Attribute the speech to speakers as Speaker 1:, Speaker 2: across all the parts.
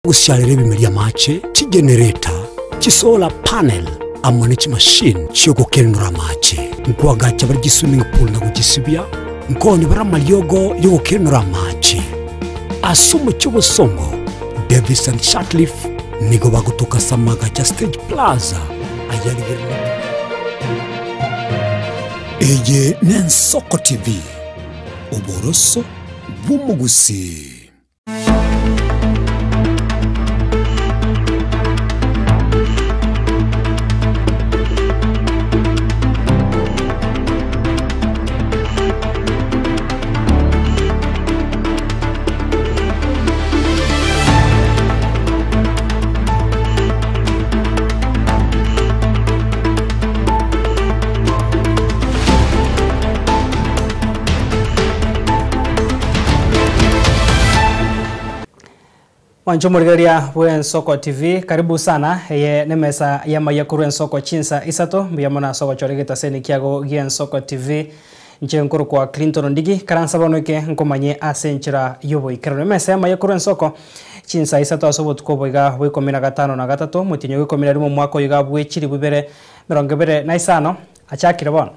Speaker 1: Gosiarera ebimeria amache, chigenerator, chisolar panel, amo ne chimachine chi'ogokenura amache. Nkoagacha bare chiswimming pool na gochisibia, nkooni bare amariogo y'ogokenura amache. Ase omochie obosongo, Davis and Sutcliffe nigo bagotoka ase amagacho a Stage Plaza ayarigereretie. Eye n'Ensoko TV, oboroso bw'omogusii.
Speaker 2: Mwanche omorigereria bw'Ensoko TV, karibu sana. Eye nemesa y'amaiya korwa Ensoko chinsa isato. Mbuya mono ase ogochora egetaseni kiago gi'Ensoko TV. Inche nkorokwa Clinton Ondigi, karansa bono eke nkomanye ase enchera y'oboikeranu. Emesa y'amaiya korwa Ensoko chinsa isato ase obotuko obo iga bwa ikomi na gatano na gatato, omotienyi ogo ikomi na rimo omwaka oyo iga bwe chilifu ibere emerongo ebere na isano, achakire bono.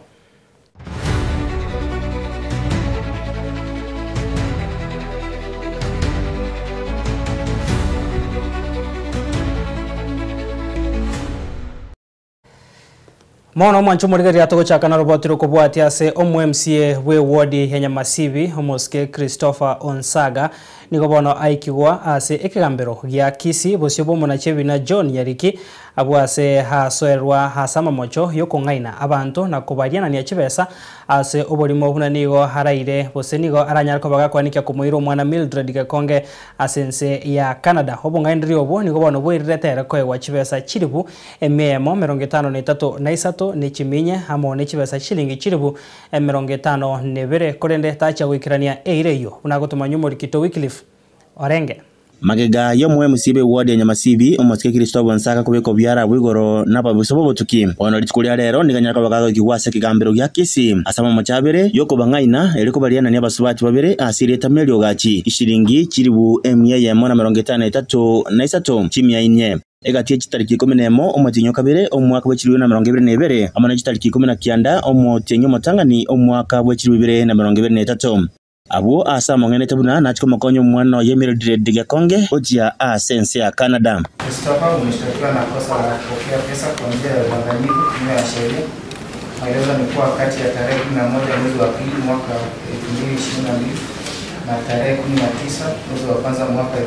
Speaker 2: Mono omwancho omorigereria togochaka naroboti rokobwatia ase omo MCA bwe ward ya Nyamasibi omosike Christopher Onsaga nigo bono aikigwa ase ekegambero gia Kisii bosio bw'omonachi ebina John Nyariki Abwo aase asoerwa ase amamocho y'okong'aina abanto na kobarianania chibesa ase oborimo buna nigo araire, gose nigo aranyare koba gakoanikia komoira omwana Mildred Gekonge ase ense ya Canada. Obong'ainereria obwo nigo bono bwairerete ere koegwa chibesa chilifu emia eyemo emerongo etano na etato na isato ne chiminye amo ne chibesa chilingi chilifu emerongo etano na ebere, korende tachia goikerania eira eyio, buna agotomanywa omorikito Wycliffe Orenge.
Speaker 3: Magega y'omoMCA bw'eward ya Nyamasibi, omosike Christopher Onsaka kobeka obiara abwo igoro n'ababiso b'obotuki. Bono rituko ria rero nigo anyare koba gagoikigwa ase ekegambero gia Kisii ase amamocho abere y'okobang'aina erio kobarianania abasubati babere ase erieta Mary Ogachi chishilingi chilifu emia eyemo na merongo etano na etato na isato chimia inye. Egati ye chitariki ikomi nemo omotienyi o kabere omwaka bwe chilifu bibere na merongo ebere na ibere, amo ne chitariki ikomi na kianda omotienyi omotang'ani omwaka bwe chilifu bibere na merongo ebere na etato. Abwo aase among'enete buna nachie komokonya omwana oye Mildred Gekonge gochia ase ense ya Canada.
Speaker 4: Christopher umeshtakiwa na kosa la kupokea pesa kwa njia ya udanganyifu kinyume na sheria. Maelezo ni kuwa kati ya tarehe 11 mwezi wa pili mwaka 2022 na tarehe 19 mwezi wa kwanza mwaka 2023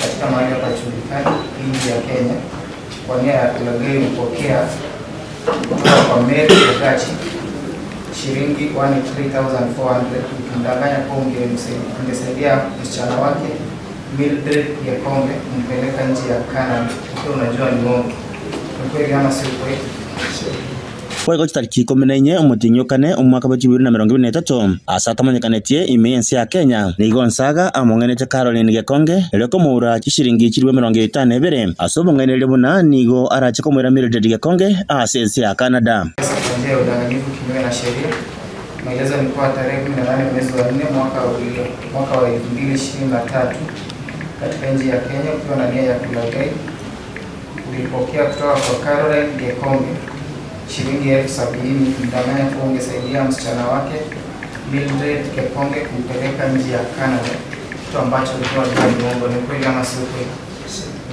Speaker 4: katika mahali hapajulikani nchi ya Kenya kwa nia ya kulaghai ulipokea kutoka kwa Mary Ogachi shilingi 13400 ukimdanganya kuwa ungesaidia msichana wake Mildred Gekonge kumpeleka nchi ya Canada ukiwa unajua ni uongo. Ni kweli ama si ukweli?
Speaker 3: Boigo chitariki ikomi na inye omotienyi o kane omwaka bwe chibiri na emerongo ebere na etato, ase atamanyekaneti ime y'ense ya Kenya, nigo Onsaga among'ainete Caroline Gekonge erio komoura chishiringi chilifu emerongo etano na ebere ase obong'ainereria buna nigo arache komoira Mildred Gekonge ase ense ya Canada.
Speaker 4: Pesa kwa njia ya udanganyifu kinyume na sheria. Maelezo ni kuwa tarehe 18 mwezi wa 4 mwaka wa 2023 katika nchi ya Kenya ukiwa na nia ya kulaghai ulipokea kutoka kwa Caroline Gekonge shilingi 70,000 kumdanganya kuwa ungesaidia msichana wake Mildred Gekonge kumpeleka nchi ya Canada, kitu ambacho ulikuwa unajua ni uongo. Ni kweli ama si ukweli?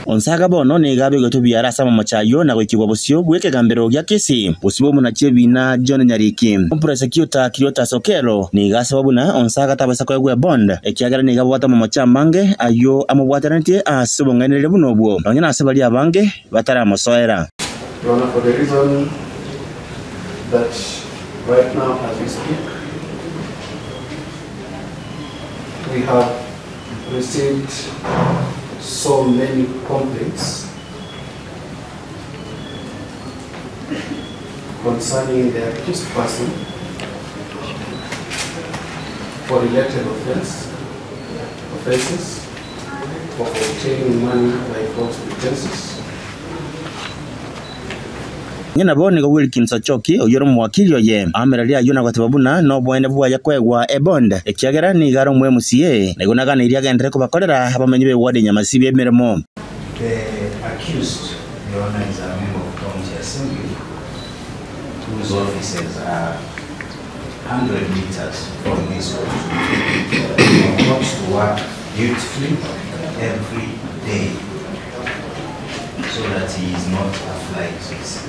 Speaker 3: Onsaga bono nigo abegetwe biara ase amamocho ayio na goikigwa bosio bw'ekegambero gia Kisii, bosio bw'omonachi ebiina John Nyariki. Omoprosecutor Cleotas Okello nigo asaba buna Onsaga tabasa koegwa ebond ekiagera nigo abwate amamocho amange ayio amobwatanetie ase obong'ainereria buna obwo nonya nase baria abange bataramosoera.
Speaker 5: Your Honor, for the reason that right now as we speak, we have received so many complaints concerning the accused person for related offenses of obtaining money by false pretenses.
Speaker 3: Onye nabo nigo Wilkins Ochoki, oyio ore omowakili oye, aamereria ayio na goteba buna noboene bwaye koegwa ebond, ekiagera nigo are omo-MCA, na igo naganeirie agenderere kobakorera abamenyi b'eward ya Nyamasibi emeremo.
Speaker 6: The accused, Your Honor, is a member of County Assembly whose offices are 100 meters from this court. He comes to work dutifully every day so that he is not a flight risk.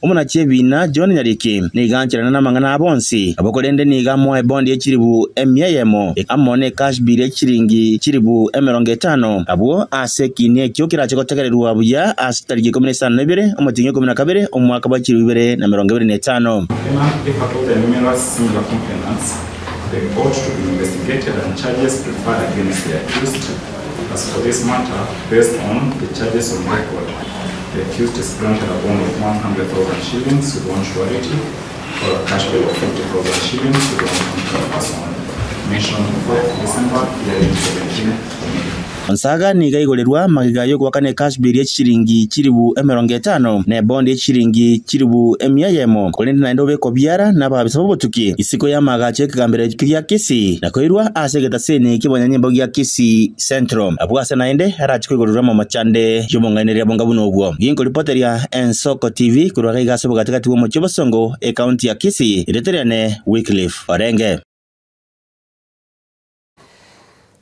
Speaker 3: Omonachi ebiina John Nyariki nigo ancherana namang'ana aya bonsi, nabo korende nigo amoa ebondi ye chilifu emia eyemo, amo ne cash bill ye chilingi chilifu emerongo etano, abwo ase ekiina ekio kerache gotegererwa buya ase chitariki ikomi na isano na ibere, omotienyi o ikomi na kabere, omwaka bwa chilifu ibere na emerongo ebere na etano.
Speaker 7: Complainant, if at all there are numerous similar complainants, they ought to be investigated and charges preferred against the accused. As for this matter, based on the charges on record, the accused is granted a bond of 100,000 shillings with one surety or a cash bail of 50,000 shillings with one contact person. Mentioned 4th December, year 17.
Speaker 3: Onsaga nigo aigorerwa magega y'ogoakana ecash bail ye chichiringi chilifu emerongo etano na ebondi ye chichiringi chilifu emia eyemo, korende naende obekwa biara n'ababisa b'obotuki isiko y'amagacho y'ekegambero ekio gia Kisii na koirwa ase egetaseni ki'obonyanyimbo gia Kisii Central. Abwo ase naende arache koigorerwa amamachande y'obong'ainereria bonga buna obwo. Ginkoripoteria Ensoko TV korwa gaiga ase obogatigati bw'omochie o Bosongo, ekaunti ya Kisii, erieta riane Wycliffe Orenge.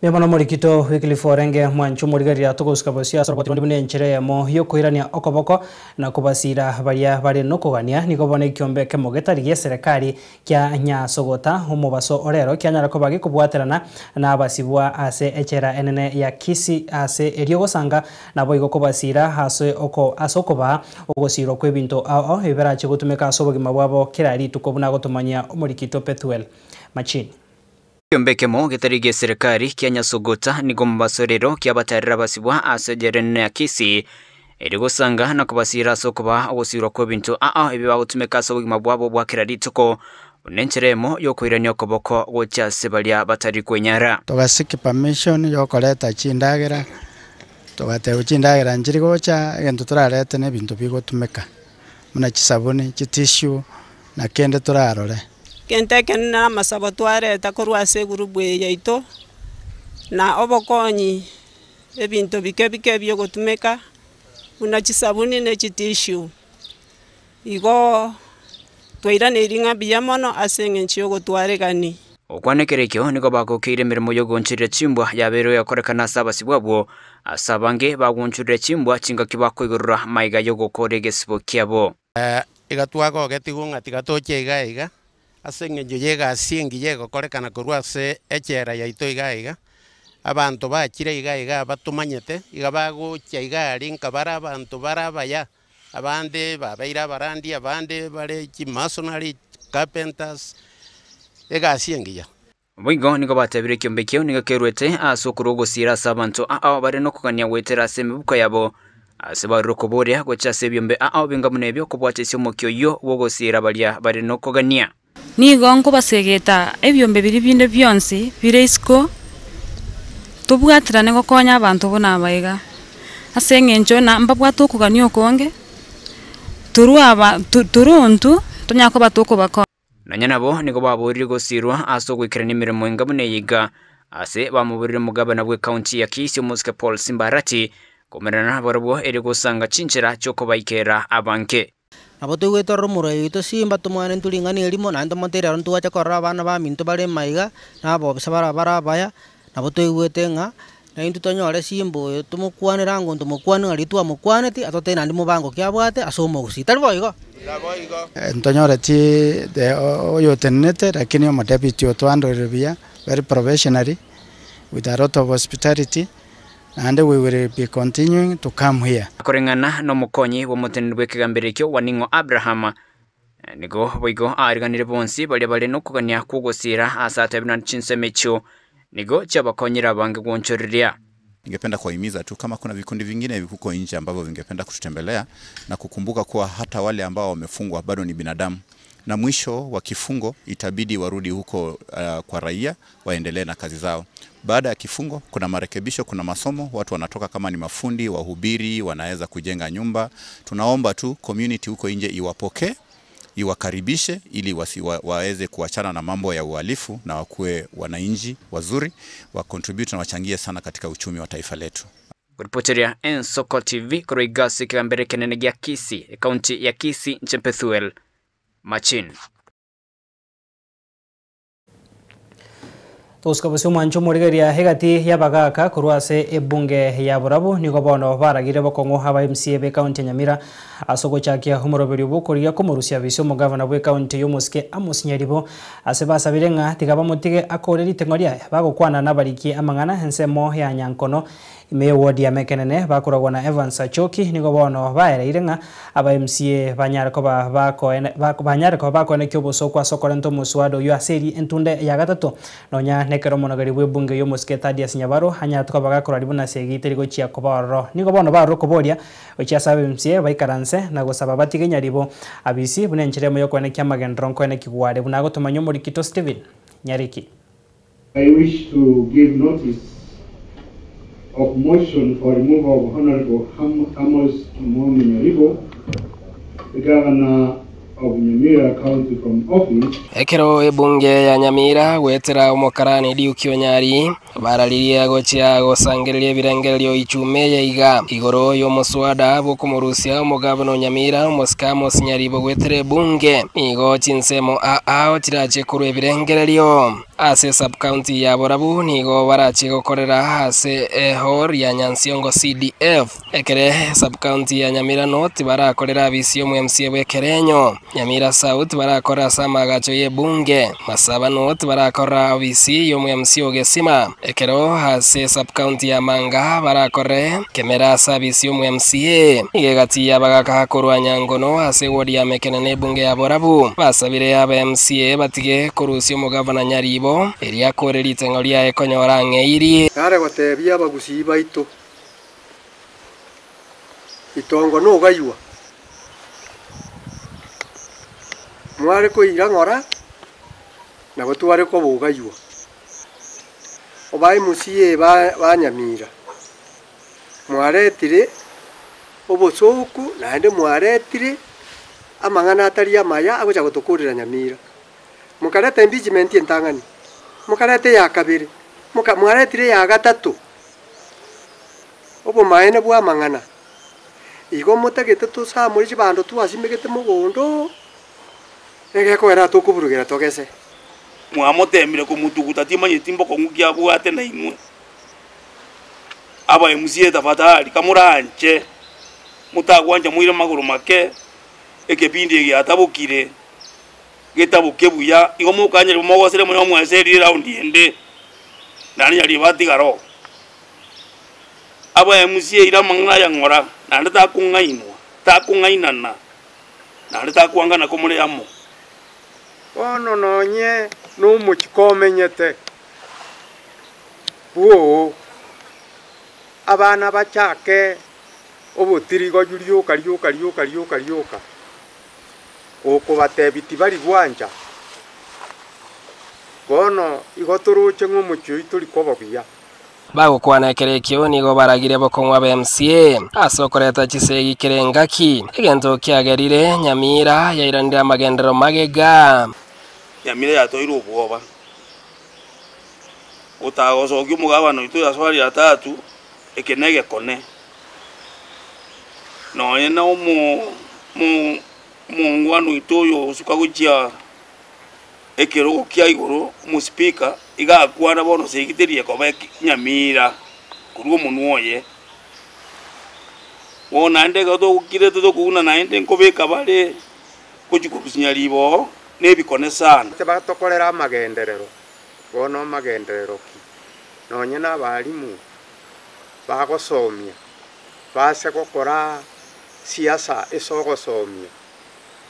Speaker 2: Mbuya mono Morikito Wycliffe Orenge mwancho omorigereria togosuka bosio ase oroboti ronde buna enchera eyemo yokoirania okoboko na kobasira baria bare nokogania. Nigo bono ekiombe ekemo getari gieserekari kia Nyasogota omobaso orero kianyara koba gekobwaterana na abasibwa ase echela enene ya Kisii ase erio gosanga naboigo kobasira ase oko ase okobaa ogosirwa kwebinto ao ao ebi barache gotumeka ase obogima bwabo kera rituko buna agotomanyia Omorikito Pethuel Machini.
Speaker 8: Ekiombe ekemo getari gi'eserekari kia Nyasogota nigo mobaso rero kiabatarire abasibwa ase ejela enene ya Kisii erio gosanga na kobasiira ase okobaa ogosirwa kw'ebinto ao ebio bagotumeka ase obogima bwabo bwa kera rituko, buna enchera eyemo y'okoirania okoboko gochia ase baria batari kwenyara.
Speaker 9: Togasiki permission yokoreta chindagera, togatebwa chindagera nchiri gocha, egento torarete na ebinto bigotumeka, buna chisabuni, chitissue, na kende torarore.
Speaker 10: Egento ekenene na amasabo twareta korwa ase egurupu eye yaito, na obokonyi ebinto bike bike biogotumeka buna chisabuni ne chitissue. Igo twairaneirie ng'a mbuya mono ase eng'encho y'ogotwaregani.
Speaker 8: Gokwana ekero ekio nigo bagokeire emeremo y'ogoonchoreria chimbwa yabeirwe egokorekana ase abasibwa abwo, ase abange bagoonchorera chimbwa chingaki bakoigorora maiga y'ogokora egesibo kiabo.
Speaker 11: Iga twagogetigwe ng'a tiga toche iga iga, ase engencho y'egasi engiya egokorekana korwa ase echela yaito iga iga, abanto bachire iga iga abatomanyete, iga bagocha iga aria nka bare abanto bare abaya, abande babeire abarandia, abande bare chimasonary, carpenters, egasi engiya.
Speaker 8: Boigo nigo batebire ekiombe ekio nigo keruete ase okorua ogosiira ase abanto ao bare nokogania goetera ase emebuko yabo, ase barure okoboria gochia ase ebiombe ao binga buna ebio kobwatesia omokia oyio bw'ogosiira baria bare nokogania.
Speaker 12: Nigo nkobasegeta ebiombe biria binde bionsi bire isiko, tobwaterane gokonya abanto buna aba iga, ase eng'encho na mbabwate okogania okonge, torwe aba torwe intwe tonyare koba tokobakonya.
Speaker 8: Nonya nabo nigo baboorire gosiirwa ase ogoikerania emeremo enga buna eye iga, ase bamoborire omogabana bw'ecounty ya Kisii omosike Paul Simba Arati komerana nabarabwo erio gosanga chinchera chi'okobaikera abange.
Speaker 13: Nabo toigwete ororo omorwai oito Simba tomwane intwe ring'ana erimo, naende tomoteire aro ntwache korora abana baminto bare maiga, na abobisa bare bare abaya, nabo toigwete ng'a naintwe tonyore Simba oyo tomokwanere ango ntomokwane ng'a riria twamokwaneti atotebie naende mobango ki abwate ase omogusii. Tari boigo?
Speaker 9: Ntonyoreti the oyotenenete lakini omodeputy otwandorire buya very professionally with a lot of hospitality naende we will be continuing to come here.
Speaker 8: Koreng'ana nomokonyi bw'omoteneneri bw'ekegambero ekio Waning'o Abraham, nigo boigo aariganire bonsi baria bare nokogania kw'ogosiira ase atebire naende chinsemo echio nigo chiabakonyire abange gwonchoreria.
Speaker 14: Ningependa kuwahimiza tu kama kuna vikundi vingine huko nje ambavyo vingependa kututembelea na kukumbuka kuwa hata wale ambao wamefungwa bado ni binadamu na mwisho wa kifungo itabidi warudi huko kwa raia waendelee na kazi zao. Baada ya kifungo kuna marekebisho, kuna masomo, watu wanatoka kama ni mafundi, wahubiri, wanaweza kujenga nyumba. Tunaomba tu community huko nje iwapokee, iwakaribishe ili waweze kuachana na mambo ya uhalifu na wakuwe wananchi wazuri, wa contribute na wachangie sana katika uchumi wa taifa letu.
Speaker 8: Kuripoteria Ensoko TV korwa igasi kigambere kenene gia Kisii, ekaunti ya Kisii, Nchempethuel Machin.
Speaker 2: Tosika mwancho morigeria hegati ya bagaka korwa ase ebunge ya Borabu nigo bono baragire bokong'o aba MCA be county ya Nyamira ase ogochakia omoroberi obokoria komorusia bisi omogavana bwe county y'omosike Amos Nyaribo ase basabire ng'a tiga bamotige akore riteng'o riaye bagokwana nabariki amang'ana ensemo ya Nyankono ime ward ya Mekenene bakoragwa na Evans Achoki nigo bono baereire ng'a aba MCA banyare koba bakoene banyare koba bakoene kioboso ase okorenta omoswada oyo ase eri entunde ya gatato nonya nekero omonogeri bwa ebunge y'omosike Thaddeus Nyabaro anyarete koba gakora buna ase egiteri gochia koba ororo nigo bono baroro koboria gochia ase aba MCA baikaranse na gosaba batige Nyaribo abisi buna enchera emo yokoenekia amagendero nkoenekia gware buna agotomanya omorikito Stephen Nyariki.
Speaker 15: I wish to give notice of motion for removal of Honorable Amos Omwami Nyaribo, the Governor of Nyamira County, from office.
Speaker 16: Ekero ebunge ya Nyamira gwetera omokarani Duke Onyari bararirie gochia gosangereria ebirengererio ichume yaiga igoro y'omuswada bwokomorusia omogabano Nyamira omosike Amos Nyaribo gwetera ebunge nigo chinsemo ao chirache korwa ebirengererio ase sub-county ya Borabu nigo barache gokorera ase ehall ya Nyansiongo CDF ekere sub-county ya Nyamira North barakorera abisi omu MCA bw'Ekerenyo Nyamira South barakora ase amagacho y'ebunge Masaba North barakora abisi y'omu MCA Ogesima ekero ase sub-county ya Manga barakore Kemera ase abisi y'omu MCA igegati yabagaka korwa Nyangono ase ward ya Mekenene ebunge ya Borabu basabire aba MCA batige korusia omogavana Nyaribo eria akore riteng'o riaye konyora ng'eiri
Speaker 17: nare gotebia abagusii baito itongo nogaywa mware koira ng'ora nabo tware kobogaywa obae musie ba Nyamira mwaretire obosoku naende mwaretire amang'ana atari amaya agocha gotokorera Nyamira mukareta impeachment entang'ani mukarete ya kabere mwaretire ya gatatu obomaene bwa amang'ana igo motagete tosamore chibando twasimegete mogondo egekoera tokoburugera togese
Speaker 18: mwamotemire komutuguta timanyeti mbokong'u kiabwate na imwe aba MCA tafadhali kamuranche mutagwanja mwire maguru make ekepindi egiatabukire getabuke buya igo mukanyere mogosere moyo mweserire raundi ende nani yari batigaro aba MCA ira mang'ana ya ng'ora nande takung'ainwa takung'ainana nande takwangana komore amo
Speaker 17: bono nonye nomochikomenyete buo abana bachake obotirigo rioka rioka rioka rioka rioka okobatebiti bari gwanja bono igo toroche ng'omochio tori kobobuya
Speaker 16: bagokwana ekerekio nigo baragire bokong'wa ba MCA ase okoreta chisegi kerengaki egento kiagerire Nyamira yairanire amagendero magega
Speaker 18: Nyamira yatoirwe obwoba otagocokia omogabano oito yaswari ya tatu eke negekone nonya na omongwano oito oyo osuka gochia ekerogo kia igoro omospika igakwana bono segiterie koba Nyamira korwa omonwa oye bono naende ekero togokirete tokouna naende nkobeka bare gochi korusia Nyaribo nebikone sana
Speaker 17: batokorera amagenderero bono amagenderero ki nonye na abarimu bagosomia base gokora siasa esogosomia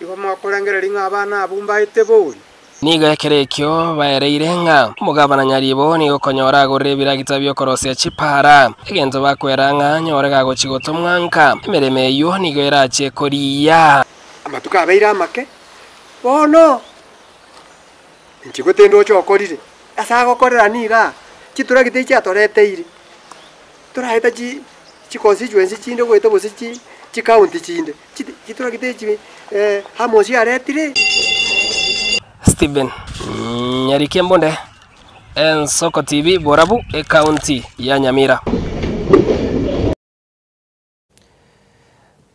Speaker 17: igo mokorengereria ng'a abana abwo mbaete bori
Speaker 16: nigo ekerekio baereire ng'a omogabana Nyaribo nigo konyora agorire ebiragita biokorosia chipara egento bakwera ng'a nyore gagochi gotomwanka emeremo eywo nigo erache koriya
Speaker 17: amatuko abeire amake Bono, inche gotende ndoche okorire, ase agokorera nigo aa, chituragita echi chiatoreteire, toraeta chi chiconstituency chinde goeta gose chi chicounty chinde, chiti chituragita echi Amos aretire.
Speaker 16: Stephen Nyariki Embunde, Ensoko TV, Borabu, Ekaunti ya Nyamira.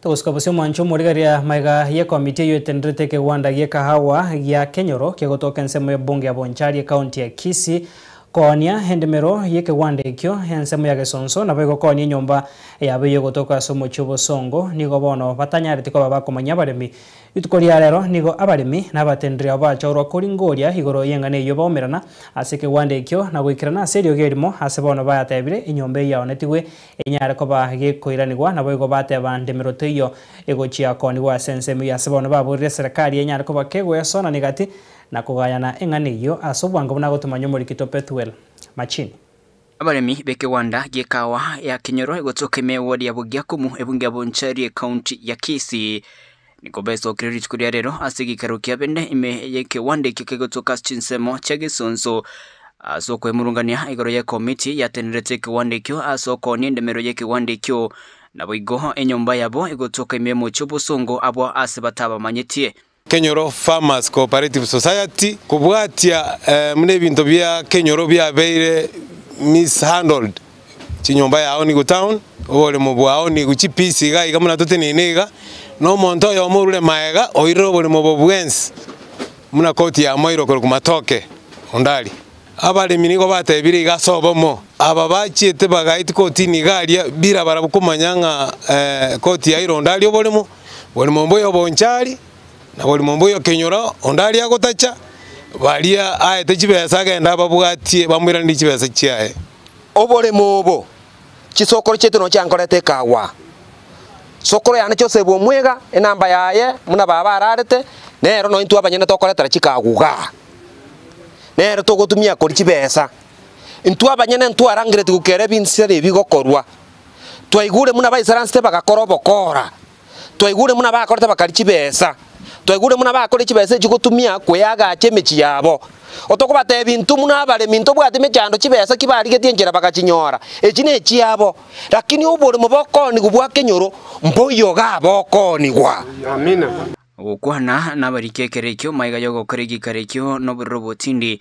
Speaker 2: Togosika bosio omwancho omorigereria magega y'ekomiti eyio etenderete ekegwanda gi'ekahawa gia Kenyoro kegotoka ensemo y'ebunge ya Bonchari ekaunti ya Kisii koonia endemero y'ekegwanda ekio ensemo ya Gesonso naboigo koonia enyomba yabo eyio egotoka ase omochie obosongo nigo bono batanyareti koba bakomanyia abaremi Rituko ria rero nigo abaremi na abatenderia bachorwa koringoria igoro y'eng'ana eyio baumerana ase ekegwanda ekio na goikerana ase eriogi erimo ase bono bayatebire enyomba eyio yaonetigwe enyare koba gekoiranigwa naboigo bateba ndemero teiyo egochia koonigwa ase ensemo eyio ase bono baborire eserekari enyare koba kegoesonania gati na kogayana eng'ana eyio ase obwango buna gotomanya omorikito Pethuel Machini.
Speaker 8: Abaremi b'ekegwanda gi'ekawa ya Kenyoro egotoka ime eward ya Bogiakumu ebunge ya Bonchari ecounty ya Kisii nigo besokire rituko ria rero ase egeikaro kia bende ime y'ekewanda ekio kegotoka ase chinsemo chia Gesonso ase okwemurungania igoro y'ekomiti yatenerete ekewanda ekio ase okoonia endemero y'ekewanda ekio naboigo enyomba yabo egotoka ime y'omochie obosongo abwo ase batabamanyetie.
Speaker 19: Kenyoro Farmers Cooperative Society kobwatia buna ebinto bia Kenyoro biabeire mishandled chinyomba ya Onigo Town, oboremo bwa Onigo chipisi iga iga buna toteneine iga, na omonto oyomo orure maega oirire oboremo obo bwensi buna koti ya Moiro korokwa Matoke Ondari. Abaremi nigo batebire iga ase obomo, aba bachiete bagaetia kotini iga aria bila barabwo komanya ng'a koti ya Irondo aria oboremo, Borimo mbuya obonchari, na borimo mbuya okenyora, onde aria agotacha, baria aete chibesa agende ababwatie bamoiranerie chibesa chiaye.
Speaker 20: Oboremo obo, chisokoro chiaito noo chiankorete ekagwa. Sokoro yane Joseph Omwega, enamba yaye buna baba ararete, nero noo intwe abanyene tokoretera chikaguga. Nere togotumia koria chibesa. Intwe abanyene ntwarangeretie gokera ebinsera ebi bigokorwa. Twaigure buna baisaransete bagakora obokora, twaigure buna bakorete bakaria chibesa, twaigure buna bakorire chibesa echi gotumia koeagacha emechie yabo. Otokobatebia intwe buna abaremi ntobwati mechando chibesa ki barigetie enchera bagachinyora, echi nechiabo. Lakini oboremo bokoonigwa bwa kenyoro mboiyo igaa bokoonigwa.
Speaker 8: Gokwana nabariki ekero ekio maiga y'ogokora egeikaro ekio nobororo botindi.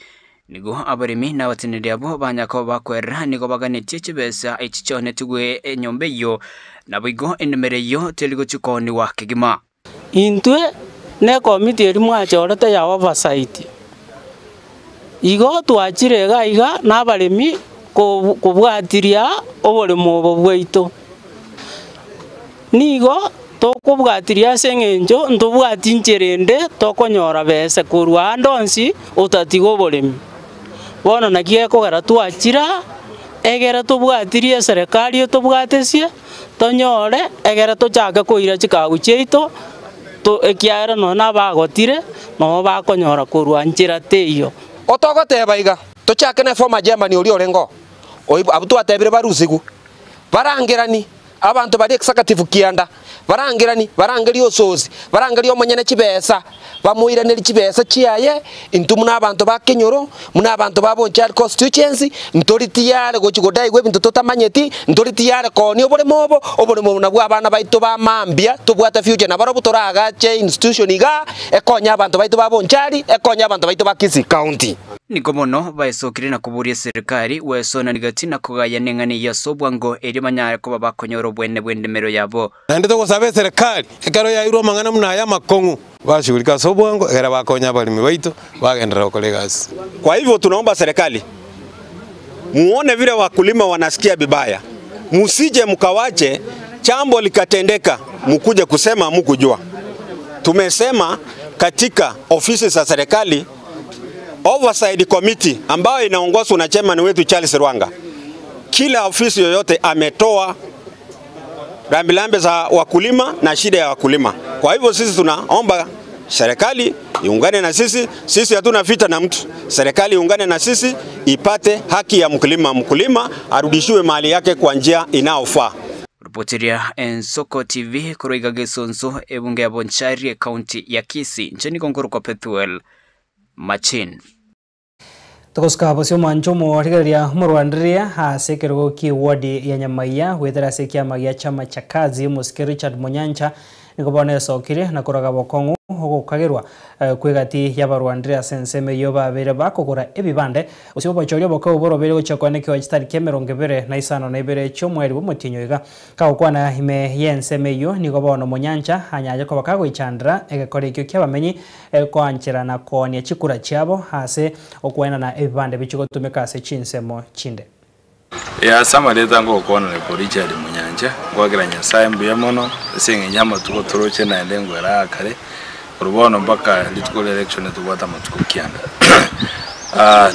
Speaker 8: Nigo abaremi na abateneneri abwo banya koba bakwerera nigo baganetie chibesa echi chionetigwe enyomba eyio, naboigo endemero eyio teri gochia koonigwa kegima.
Speaker 21: Intwe nekomiti eria mwachorete ya oversight, igo twachire iga iga na abaremi kobwatiria oboremo obo bwaito. Nigo tokobwatiria ase engencho ntobwati nchera ende tokonyora besa korwa ande onsi otatiga oboremi. Bono naki gekogera twachira egere tobwatirie eserekari etobwatesie tonyore egere tochake koira chikagu chiaito to ekiagera nonye nabagotire nabo bakonyora korwa nchera teiyo.
Speaker 20: Otogoteba iga, tochake ne former Germany oria orenge oo, abwo twatebire barusigwe, barangerani. Abanto baria executive kianda, barangerani, barangerie ososi, barangerie omonyene chibesa, bamoiranerie chibesa chiaye, intwe buna abanto ba kenyoro, buna abanto ba Bonchari constituency, ntori tiyari gochia godaigwa ebinto totamanyeti, ntori tiyari koonia oboremo obo, oboremo obo nabwo abana baito ba mambia tobwate future nabarobwo toragache institution igaa, ekonye abanto baito ba Bonchari, ekonye abanto baito ba Kisii County.
Speaker 8: Nigo mono baesokire na koboria eserekari gwesonania gati na kogayana eng'ana eyio ase obwango, erio banyare koba bakonyora obwene bw'endemero yabo.
Speaker 19: Naende togosaba eserekari, ekero yairwe amang'ana buna aya amakong'u, bashughulike ase obwango, ekero bakonya abaremi baito bagenderera gokora egasi.
Speaker 22: Kwa hivyo tunaomba serikali muone vile wakulima wanasikia vibaya, musije mkawache chambo likatendeka mukuje kusema hamukujua. Tumesema katika ofisi za serikali oversight committee ambayo inaongozwa na chairman wetu Charles Rwanga, kila ofisi yoyote ametoa rambirambi za wakulima na shida ya wakulima. Kwa hivyo sisi tunaomba serikali iungane na sisi. Sisi hatuna vita na mtu. Serikali iungane na sisi ipate haki ya mkulima, mkulima arudishiwe mali yake kwa njia inayofaa.
Speaker 8: Ripoteria Ensoko TV korwa iga Gesonso, ebunge ya Bonchari, ekaunti ya Kisii. Inche nigo nkorokwa Pethuel Machin.
Speaker 2: Togosuka bosio omwancho omorigereria omorwandereria ase ekerogo kia eward ya Nyamaiya goetera ase ekiama gia Chama cha Kazi omosike Richard Monyancha nigo bono esokire na koraga bokong'u ogokagerwa kw'egati y'abarwandereria ase ensemo eyio babeire bakogora ebibande gose obochori oboke obwo borobeire gochia koanekiwa chitariki 25 chi'omweri bw'omotienyi oiga. Kagokwana ime y'ensemo eyio nigo bono Monyancha anyache koba kagoichandera egekora ekio ki'abamenyi koanchera na koonia chikura chiabo ase okoenana ebibande bichie gotumeka ase chinsemo chinde.
Speaker 1: Ee, ase amarieta ngokwana ko Richard Munyancha, ngoakera Nyasae mbuya mono ase eng'encho y'amatuko toroche naende ngwera aa kare, korwa bono mpaka rituko ria election tobwate amatuko kianda.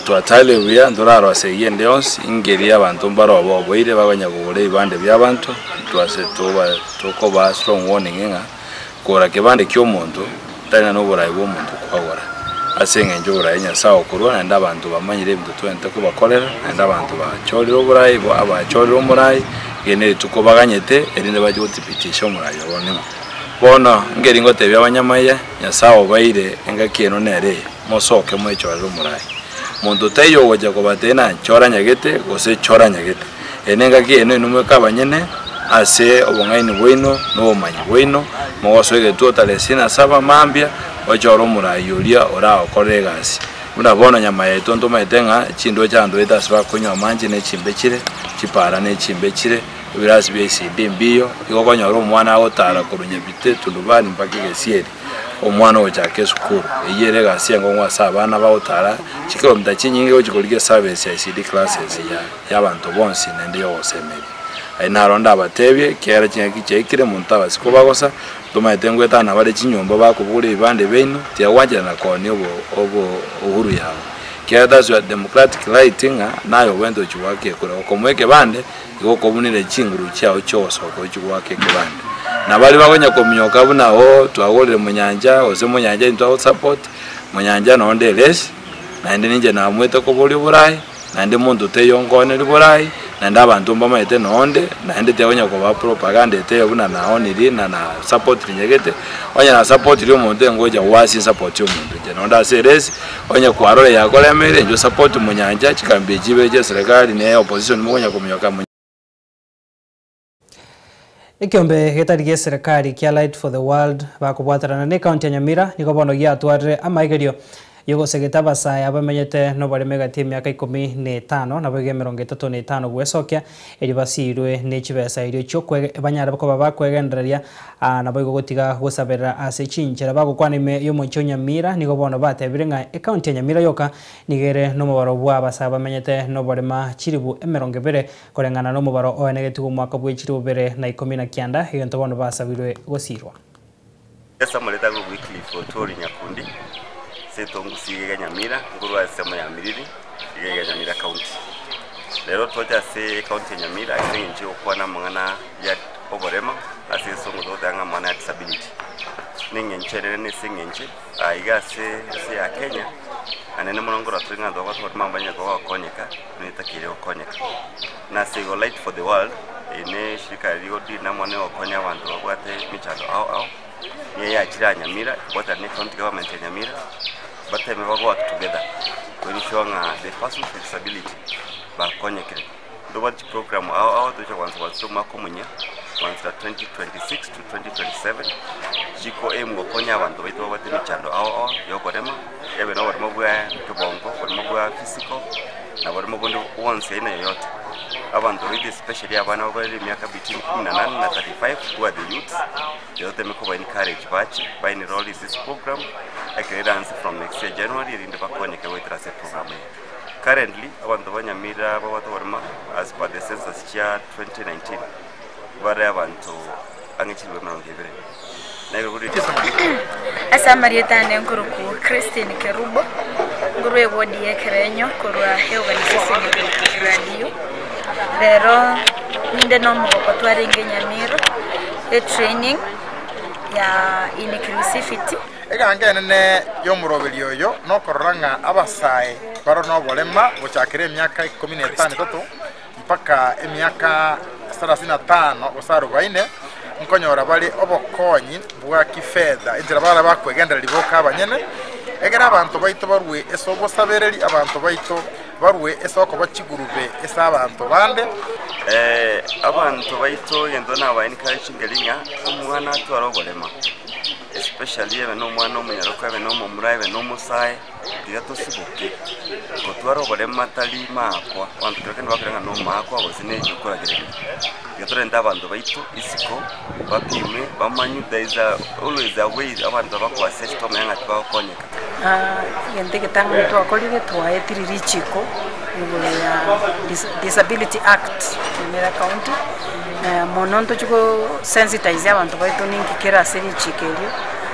Speaker 1: Twataire buya ntorarwa ase eyio ende yonsi, ingeria abanto mbare obo oboire bakonya kogora ebibande bia abanto, twase toba tokobaa strong warning ng'a kogora kebande kia omonto tari ng'a noborayi bwa omonto kwagora, ase eng'encho oborayi Nyasaye okorwa naende abanto bamanyire ebinto twenyete kobakorera, naende abanto bachorire oborayi bo abachorire omorayi, eri ne rituko baganyete erinde bache gothibitisha omorayi obo ning'o. Bono nkeri ngotebia abanyamaiya, Nyasaye obaeire engaki eno nere eye, mosoke mwechorere omorayi. Monto taiyo ogocha kobatebia ng'a chora nyagete gose chora nyagete. Eye nengaki eno inwe mweka abanyene ase obong'aini bwaino na obomanyi bwaino, mogosoa egetuo tarehe isini na saba mambia, ochore omoraai oria oragokorere egasi. Buna bono nyama yaito ntomaete ng'a chindoche abanto baito ase bakonywa amanche ne chimbe chire, chipara ne chimbe chire, ebirasi bia ECD mbiyo, igo okonyora omwana agotara korwa Nyabite, Tundubani mpaka Egesieri. Omwana ogochaka esukuru, eyio ere egasi enkong'u ase abana bagotara chikilomita chinyinge gochia korigia eservice ya ECD classes ya y'abanto bonsi naende y'ogosemeria. Aye naro ndabatebie, ekiagera chingaki chiaikire monto tabasi kobagosa, ntomaete ngoetana bare chinyomba bakobogoria ebibande biaino, tiyagwanchera na koonia obo obo uhuru yabo. Ekiagera that's your democratic right ng'a naye obwenerete gochia goaka ekura. Gokomoa ekebande, igo okobunire chinguru chiao chiogosoka ochie goaka ekebande. Na baria bakonya kominyoka buna oo twagorire monyancha gose monyancha intwe agosupport, monyancha nonde eresi, naende ninche namoete koboria oborai. naende monto taiyo onkonerie borai, naende abanto mbamaete nonde, naende tiakonya kobaa propaganda etaiyo buna naonirie na nasapotiri nyagete, onye nasapotiri omonto engocha goasia esapoti ya omonto inche nonde ase eresi, onye kwarora yakoremeire inche osapoti monyancha chikambi echi ibere chia eserekari na opposition mokonya kominyoka mo.
Speaker 2: Ekeombe getari gi'eserekari kia Light for the World bakobwaterana ne ekaunti ya Nyamira nigo bono giatwarire amaigerio y'ogosegeta abasae abamenyete noboremo egati y'emiaka 15 naboigo 35 gwesokia erio basiirwe ne chibesa erio chiokwege banyare koba bakwegendereria naboigo gotiga gosaberera ase chinchera bagokwana ime y'omochie o Nyamira nigo bono batebire ng'a ekaunti ya Nyamira yoka nigo ere nomobaro bwa abasae bamenyete noborema chiribu 20 Koreng'ana nomobaro oenegetigwe omwaka bwe chilifu bibere na ikomi na kianda, egento bono basabirwe gosiirwa.
Speaker 4: Ase amarieta agwo Wycliffe Otwori Nyakundi, ase etongusi iga iga Nyamira, nkorwa ase ensemo ya Miriri, iga iga Nyamira County. Rero twacha ase ecounty ya Nyamira ase eng'encho ya gokwana amang'ana ya oborema ase esongo togoteba ng'a amang'ana ya disability. Na eng'encho enene nase eng'encho aiga ase ense ya Kenya, anene mono nkorora tore ng'a abanto babwate oborema mbanyare koba bagokonyeka. netakeire gokonyeka. Nase igo Light for the World eye ne eshirika riria rigodeal amo na gokonya abanto babwate emechando ao ao, nigo yachire aa Nyamira ekobwatana ne county government ya Nyamira, bateme ba work together to ensure ng'a the persons with disability bakonyekire. Ntobwate chiprogram ao ao togocha koansa goansa omwaka omoyia, koansa 2026 to 2027, chiko aim gokonya abanto baito babwate emechando ao ao ya okorema. Ebe noborimo bwa kebongo, oborimo bwa physical, na oborimo bonde bwonsi aina yoyote. Abanto baito especially abana bare emiaka between kumi na nane na 35 who are the youths, toteme koba encourage bache ba enroll in this program, ekero eranse from next year January erinde bakonyeke goetera ase eprogram eye. Currently, abanto ba Nyamira babwate oborimo as per the census chia 2019, bare abanto ang'e chilifu emerongo ebere.
Speaker 23: Ase amarieta ane nkorokwa Christine Kerubo, nkorwa eward ya Ekerenyo korwa eorganisation ekorokwa Gradiu. Rero ninde na omogoko twarenge Nyamira etraining ya inclusivity.
Speaker 24: Eganga enene y'omoroberio oyo nokorora ng'a abasae bare noborema gochakera emiaka ikomi na etano etato mpaka emiaka 35 gose 40, nkonyora bare obokonyi bwa kifedha, enchera bara bakwegendereria boka abanyene, egere abanto baito barue ase obosabereri, abanto baito barue ase okoba chigurube ase abanto bande.
Speaker 4: Abanto baito egento naba encouraging ng'a omwana atware oborema especially ebe na omwana omonyaroka ebe na omomura ebe na omosae tiga tosiboke gotwara oborema tari maakwa abanto kero kende bakore ng'a na omaakwa gose na okoragereria. Tiga torente abanto baito isiko bapimwe bamanywe there is a always a way abanto bako assess tomanye ng'a tibagokonyeka.
Speaker 3: Egento egetang'ani twakorire twaetire richiko igoro ya Disability Act Nyamira County, mono ntochie go sensitize abanto baito ninki kere ase richiko erio,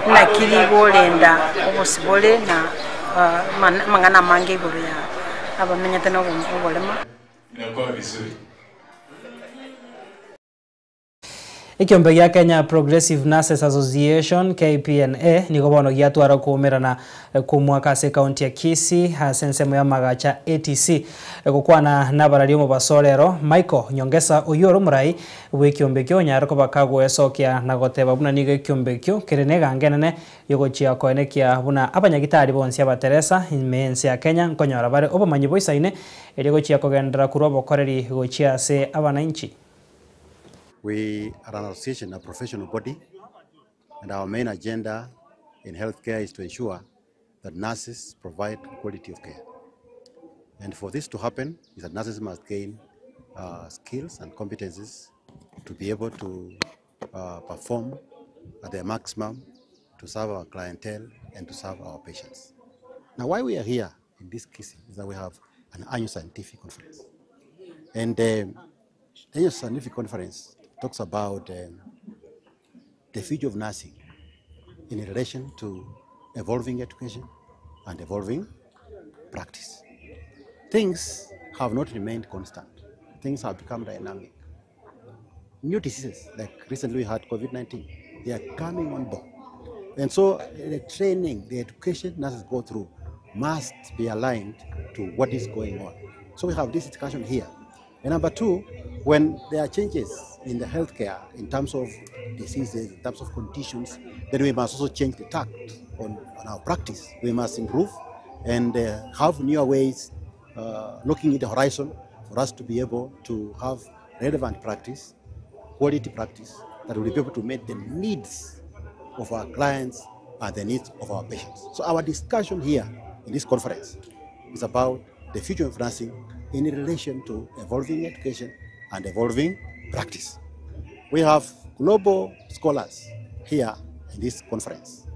Speaker 3: naki rigorenda obosibore na amang'ana amange igoro ya abamenyete na oborema.
Speaker 5: Inakuwa vizuri.
Speaker 2: Ekiombe gia Kenya Progressive Nurses Association, KPNA, nigo bono giatwara okoumerana kw'omwaka ase ekaunti ya Kisii ase ensemo y'amagacha ATC. Gokwana nabarari omobaso orero, Michael Nyongesa oyio ore omorai bw'ekiombe ekio onyare koba kagoesokia na goteba buna nigo ekiombe ekio kere negango enene yogochia koenekia buna abanyagitari bonsi abateresa ime y'ense ya Kenya nkonyora bare obomanyi boisaine erio gochia kogenderera korwa obokoreri gochia ase abanainchi.
Speaker 6: We are an association, a professional body, and our main agenda in healthcare is to ensure that nurses provide quality of care. And for this to happen, is that nurses must gain skills and competencies to be able to perform at their maximum to serve our clientele and to serve our patients. Now, why we are here in this case is that we have an annual scientific conference. And the annual scientific conference talks about the future of nursing in relation to evolving education and evolving practice. Things have not remained constant. Things have become dynamic. New diseases, like recently we had COVID-19, they are coming on board. And so the training, the education nurses go through must be aligned to what is going on. So we have this discussion here. And number two, when there are changes in the healthcare in terms of diseases, in terms of conditions, then we must also change the tact on our practice. We must improve and have newer ways looking at the horizon for us to be able to have relevant practice, quality practice that will be able to meet the needs of our clients and the needs of our patients. So our discussion here in this conference is about the future of nursing in relation to evolving education and evolving practice. We have global scholars here in this conference.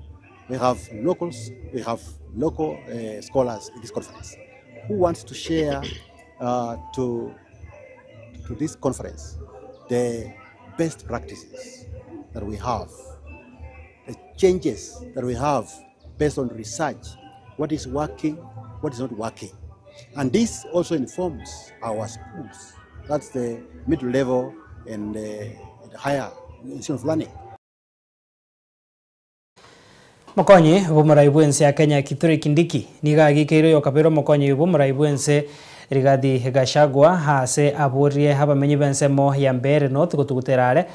Speaker 6: We have local scholars in this conference who wants to share to this conference the best practices that we have, the changes that we have based on research, what is working, what is not working. And this also informs our schools. That's the middle level and the higher institution of learning.
Speaker 2: Mokonyi bw'omorai bw'ense ya Kenya Kithure Kindiki nigo agikeire oyokabere omokonyi bw'omorai bw'ense Rigathi Gachagua ase aborie abamenyi b'ensemo ya Mbeere North gotugutera are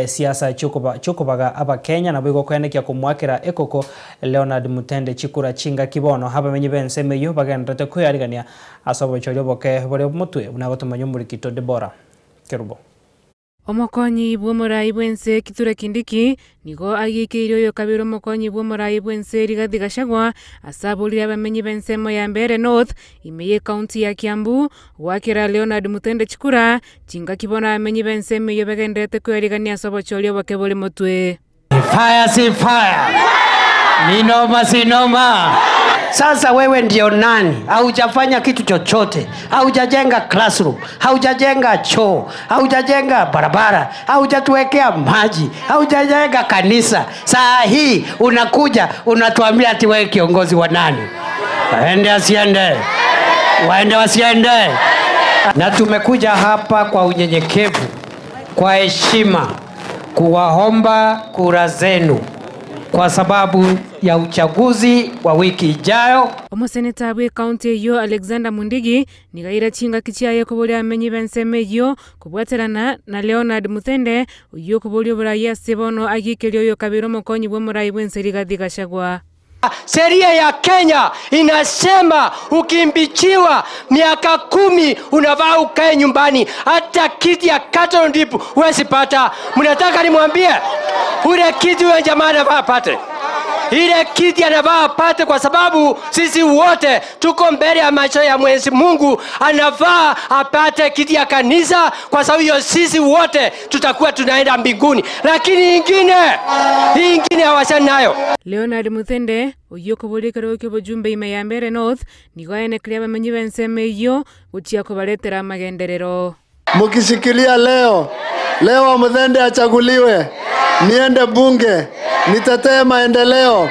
Speaker 2: siasa chiokobaga abakenya nabo igokoenekia komwakera ekoko Leonard Mutende chikura chingaki bono abamenyi b'ensemo eyio bagenderete kweyarigania ase obochori oboke bore motwe buna gotomanya omorikito Deborah Kerubo.
Speaker 7: Omokonyi bw'omorai bw'ense Kithure Kindiki nigo agikeire oyokabere omokonyi bw'omorai bw'ense Rigathi Gachagua ase aborire abamenyi b'ensemo ya Mbeere North ime y'ekaunti ya Kiambu gwakera Leonard Mutende chikura chingaki bono abamenyi b'ensemo eyio bagenderete kweyarigania ase obochori oboke bore motwe.
Speaker 25: Fire si fire. Ni noma si noma. Sasa wewe ndio nani? Haujafanya kitu chochote, haujajenga classroom, haujajenga choo, haujajenga barabara, haujatuwekea maji, haujajenga kanisa. Saa hii unakuja unatuambia ati wewe kiongozi wa nani? Waende asiende, waende wasiende. Na tumekuja hapa kwa unyenyekevu, kwa heshima, kuwaomba kura zenu kwa sababu ya uchaguzi wa wiki ijayo.
Speaker 7: Omoseneta bw'ekaunti eyio Alexander Mundigi nigo aira chingaki chiaye koboria abamenyi b'ensemo eyio kobwaterana na Leonard Muthende oyio okoboria oborayi ase bono agiikeria oyo kabere omokonyi bw'omorai bw'ense Rigathi Gachagua.
Speaker 25: Sheria ya Kenya inasema ukimbichiwa miaka 10 unafaa ukae nyumbani, hata kiti ya cattle dip huwezi pata. Mnataka nimwambie ule kiti huyo jamaa anafaa apate ile kiti anafaa apate, kwa sababu sisi wote tuko mbele ya macho ya Mwenyezi Mungu. Anafaa apate kiti ya kanisa, kwa sababu hiyo sisi wote tutakuwa tunaenda mbinguni, lakini ingine hii ingine hawachani nayo.
Speaker 7: Leonard Muthende oyio okoboria ekerogo kia obojumbe ime ya Mbeere North nigo aenekeria abamenyi b'ensemo eyio gochia kobaretera amagenderero.
Speaker 5: Mukishikilia leo leo Muthende achaguliwe, niende bunge, nitetee maendeleo,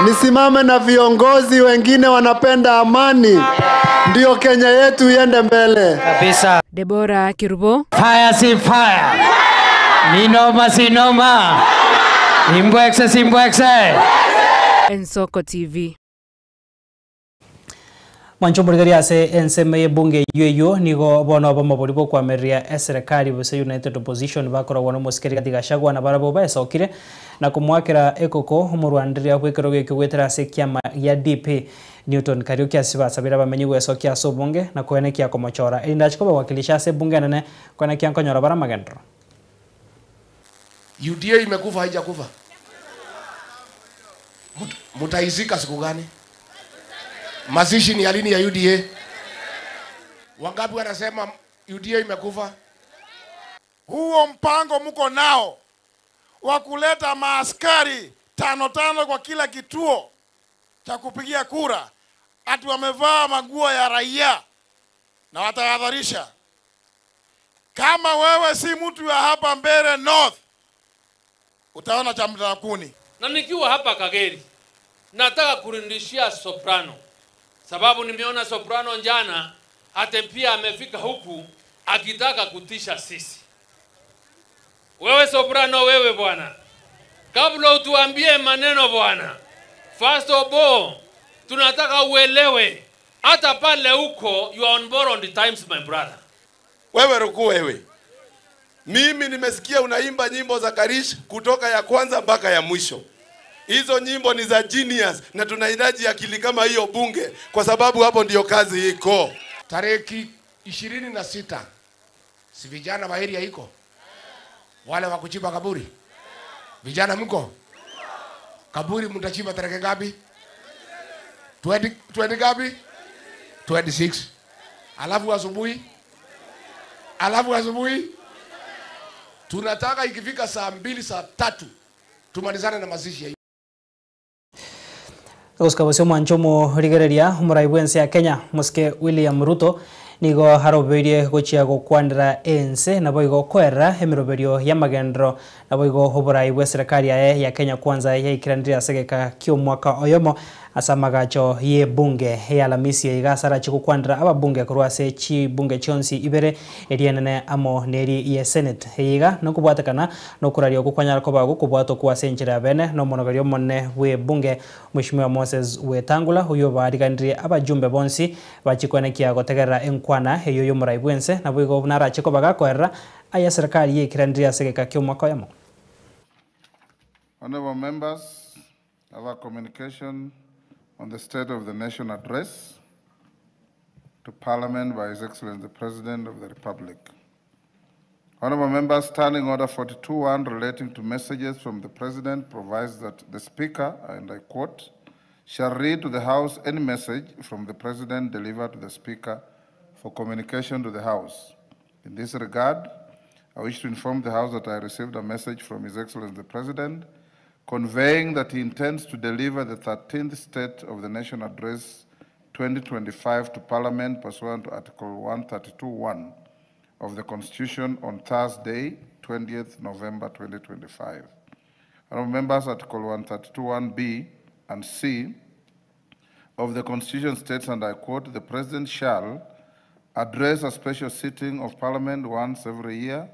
Speaker 5: nisimame na viongozi wengine wanapenda amani, ndio Kenya yetu iende mbele
Speaker 25: kabisa.
Speaker 7: Deborah Kirubo.
Speaker 25: Fire si fire. Ni noma si noma. Imbwekse si mbwekse.
Speaker 7: Ensoko TV.
Speaker 2: Mwancho murigari ase ensemo y'ebunge eywo eywo nigo bono obomobori bokwamereria eserikali bose United Opposition bakoragwa na omosike Rigathi Gachagua na barabwo baesokire na komwakera ekoko omorwanderia bw'ekerogo ekio gwetera ase ekiama gia DP Newton Kariuki ase basabire abamenyi gwesokia ase obonge na koenekia komochora erinde ache kobawakilisha ase ebunge enene koenekia nkonyora bare amagenderero.
Speaker 10: UDA imekufa haijakufa? Mutaizika siku gani? Mazishi ni ya lini ya UDA? Wangapi wanasema UDA imekufa?
Speaker 11: Huo mpango mko nao wa kuleta maaskari tano tano kwa kila kituo cha kupigia kura, ati wamevaa manguo ya raia, na watahadharisha. Kama wewe si mtu ya hapa Mbeere North, utaona cha mtakuni.
Speaker 12: Na nikiwa hapa Kageri nataka kurudishia Soprano, sababu nimeona Soprano jana hata pia amefika huku akitaka kutisha sisi. Wewe Soprano, wewe bwana, kabla utuambie maneno bwana, first of all tunataka uelewe hata pale huko you are on borrowed times my brother.
Speaker 13: Wewe Ruku, wewe, mimi nimesikia unaimba nyimbo za Karish kutoka ya kwanza mpaka ya mwisho. Hizo nyimbo ni za genius na tunahitaji akili kama hiyo bunge, kwa sababu hapo ndiyo kazi iko.
Speaker 10: Tariki 26 si vijana wa area iko wale wa kuchimba kaburi? Vijana mko kaburi, mtachimba tarehe ngapi? 20, 20 ngapi? 26. Alafu asubuhi, alafu asubuhi tunataka ikifika saa 2 saa 3 tumalizane na mazishi ya
Speaker 2: Gosika bose omwancho omorigereria omorai bwa ense ya Kenya mosike William Ruto nigo harobeirie gochia gokwanera ense nabo igo koerera emiroberio ya magendero nabo igo oborai bwa eserikali yaye ya Kenya Kwanza yaikiranire ase egeka kia omwaka oyomo ase amagacho ya ebunge ya Alhamisi iga ase arachi gokwanera ababunge korwa ase chibunge chionsi ibere eri enene amo na eri ya Senate. Iga nokobwatekana nokoraria okwo kwanyara koba gokobwatwa kwa ase enchera ya bene na omonogori omonene bwa ebunge Mheshimiwa Moses Wetangula oyo bariganirie abajumbe bonsi bachikwenekia gotegerera enkwana eyo ya omorai bwa ense nabo igo narache koba gakoerera aya serikali yaikiranire ase egeka kia omwaka oyomo.
Speaker 26: Honorable members, our communication on the State of the Nation address to Parliament by His Excellency the President of the Republic. Honorable members, Standing Order 42.1 relating to messages from the President provides that the Speaker, and I quote, shall read to the House any message from the President delivered to the Speaker for communication to the House. In this regard, I wish to inform the House that I received a message from His Excellency the President conveying that he intends to deliver the 13th State of the Nation Address 2025 to Parliament pursuant to Article 132.1 of the Constitution on Thursday, 20th November 2025. Honorable members, Article 132.1b and C of the Constitution states, and I quote, the President shall address a special sitting of Parliament once every year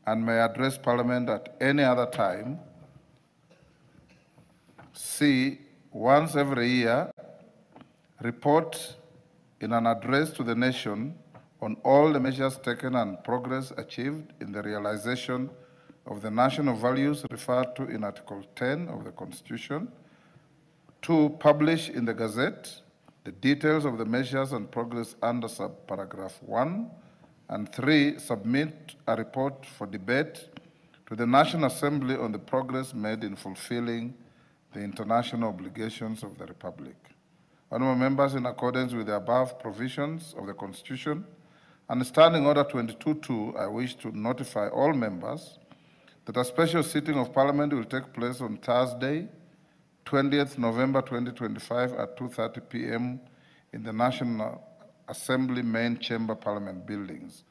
Speaker 26: and may address Parliament at any other time. C, once every year, report in an address to the nation on all the measures taken and progress achieved in the realization of the national values referred to in Article 10 of the Constitution. 2, publish in the Gazette the details of the measures and progress under subparagraph 1. And 3, submit a report for debate to the National Assembly on the progress made in fulfilling the international obligations of the Republic. Honorable members, in accordance with the above provisions of the Constitution and Standing Order 22.2, I wish to notify all members that a special sitting of Parliament will take place on Thursday, 20th November 2025 at 2:30 p.m. in the National Assembly Main Chamber Parliament buildings.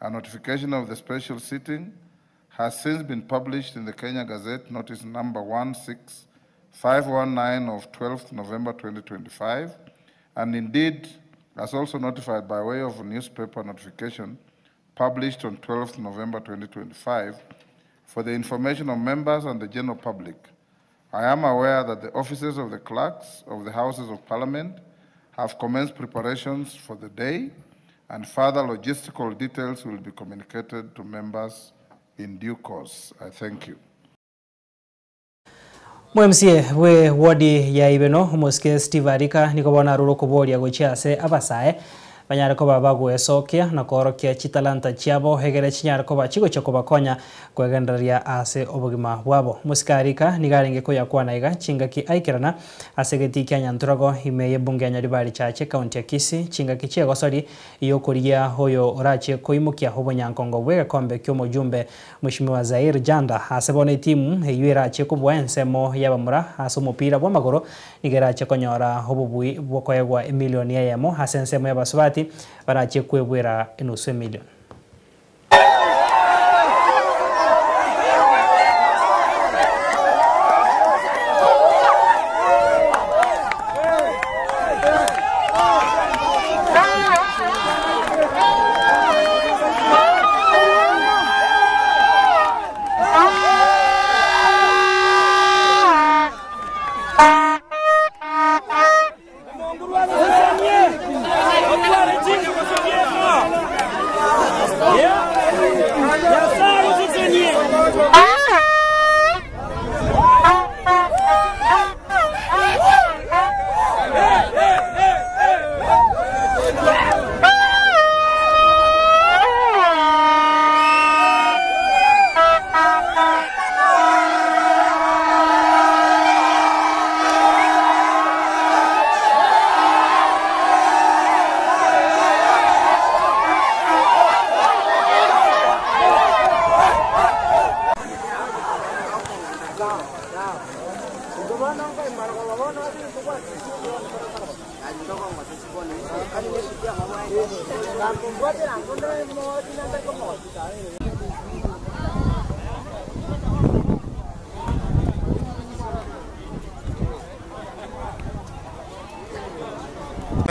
Speaker 26: A notification of the special sitting has since been published in the Kenya Gazette, notice number 16519 of 12th November 2025, and indeed as also notified by way of newspaper notification published on 12th November 2025 for the information of members and the general public. I am aware that the offices of the clerks of the Houses of Parliament have commenced preparations for the day, and further logistical details will be communicated to members in due course. I thank you.
Speaker 2: MCA bwe wodi ya Ibeno omosike Steve Arika nigo bono arure okoboria gochia ase abasae banyare koba bagwesokia na koorokia chitalanta chiabo egere chinyare koba chigochia kobakonya kwegendereria ase obogima bwabo. Omosike Arika nigo arenge koyakwana iga chingaki aikerana ase egeti kia Nyantrogo ime ya ebunge ya Nyaribari Chache county ya Kisii chingaki chiegosori yokoria oyo orachie koimokia obonyankongo bwa egekombe kia omojumbe Mheshimiwa Zair Janda ase bono etimu eywo erachie kobua ensemo ya abamura ase omopira bwa amagoro nigo erachie konyora obobui bwokoegwa emilioni eyemo ase ensemo ya abasubati barachie kwebwera enusu emilioni.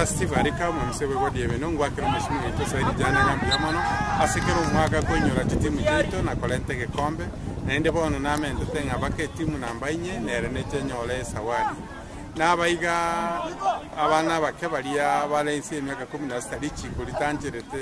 Speaker 9: Steve Arika mumse wegodi ebeno ngwakira mheshimiwa ito saidi jana ngambia mono asekera omwaka kwenyora chitimu chiaito na kolente gekombe naende bono namendete ng'a baka etimu namba inye nere nechenyore esawadi nabaiga abana bake baria bare ensi emiaka 16 richiko ritancherete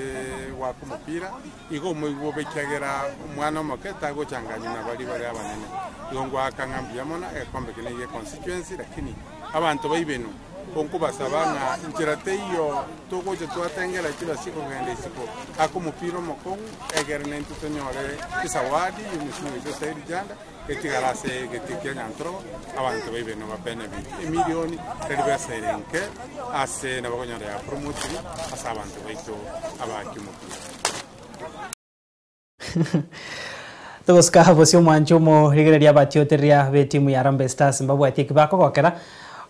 Speaker 9: gwaka omopira igo omoigwa obekiagera omwana omoke tagochanganywa na bari bare abanene igo ngwaka ng'a mbuya mono egekombe kene gie constituency lakini abanto baibeno onkobasaba ng'a nchera teiyo togocha twatengera chibasi kogenda isiko aka omopira omokong'u egere nento tonyore esawadi ya omosimi oito Saidi Janda etigara ase egeti kia Nyantrogo abanto baibeno babenefit emilioni tari besa ere nke ase nabakonyora ya promotiri ase abanto baito abaki omopira.
Speaker 2: Togosika bosi omwancho omorigereria abatioteria ba etimu ya Harambee Stars mbabwatie eki bakogokera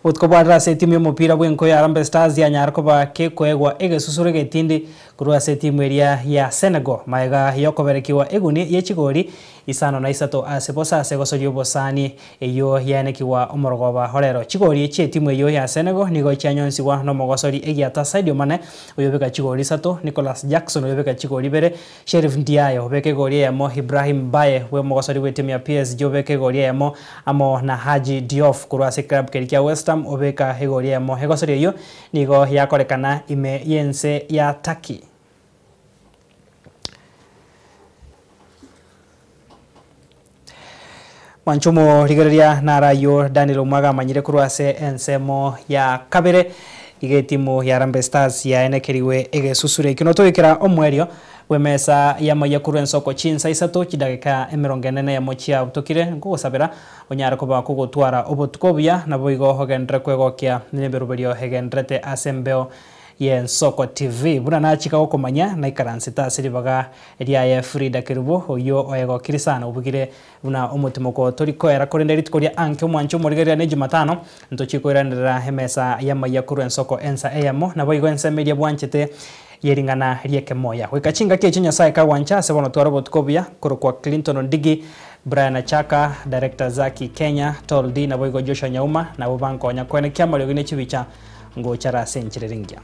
Speaker 2: botuko bwarire ase etimu ya omopira bwa enko ya Harambee Stars yanyara koba kekoegwa egesusuro egetindi korwa ase etimu eria ya Senegal maega yokoberekiwa eguni ya chigori 5-3 ase bosa ase gosoria obosani eyo yaenekiwa omorogoba orero. Chigori chia etimu eyo ya Senegal nigo chianyonsigwa na omogosori egiata Sadio Mane oyobeka chigori 3, Nicolas Jackson oyobeka chigori 2, Sheriff Ndiaye obeka egori eyemo, Ibrahim Baye we omogosori bwa etimu ya PSG obeka egori eyemo amo na Haji Diouf korwa ase club keri kia West West Ham obeka egori eyemo. Egosori eyio nigo yakorekana ime y'ense ya Turkey. Mwanche omorigereria naro ayio Daniel Omwaga amanyire korwa ase ensemo ya kabere. Iga etimu ya Harambee Stars yaenekerigwe egesusuro ekio. Notoigekera omoerio bw'emesa y'amaiya korwa ensoko chinsa isato chidageka emerongo ene na eyemo chiabutokire. Nkogosabera onyare koba kogotwara obotuko obuya naboigo ogenderere kwegokia nemeroberio egendererete ase embeo y'Ensoko TV. Buna nachika gokomanya naikaransete ase ribaga riaye Frida Kerubo oyio oegokiri sana obugire Buna omotimoko tori koera, korende rituko ria anke omwanche omorigereria ne Jumatano, ntochie koiranerera emesa y'amaiya korwa ensoko ensa eyemo, naboigo ensemo eria bwanchete ye ring'ana ri'ekemoya. Goika chingaki echio Nyasae kagwancha ase bono tware obotuko obuya, korokwa Clinton Ondigi, Brian Achaka, Director Zaki Kenya, Tol D naboigo Joshua Nyauma, nabwo bankonya koenekia amariogi ne chibicha ngochara ase enchera ere engiya.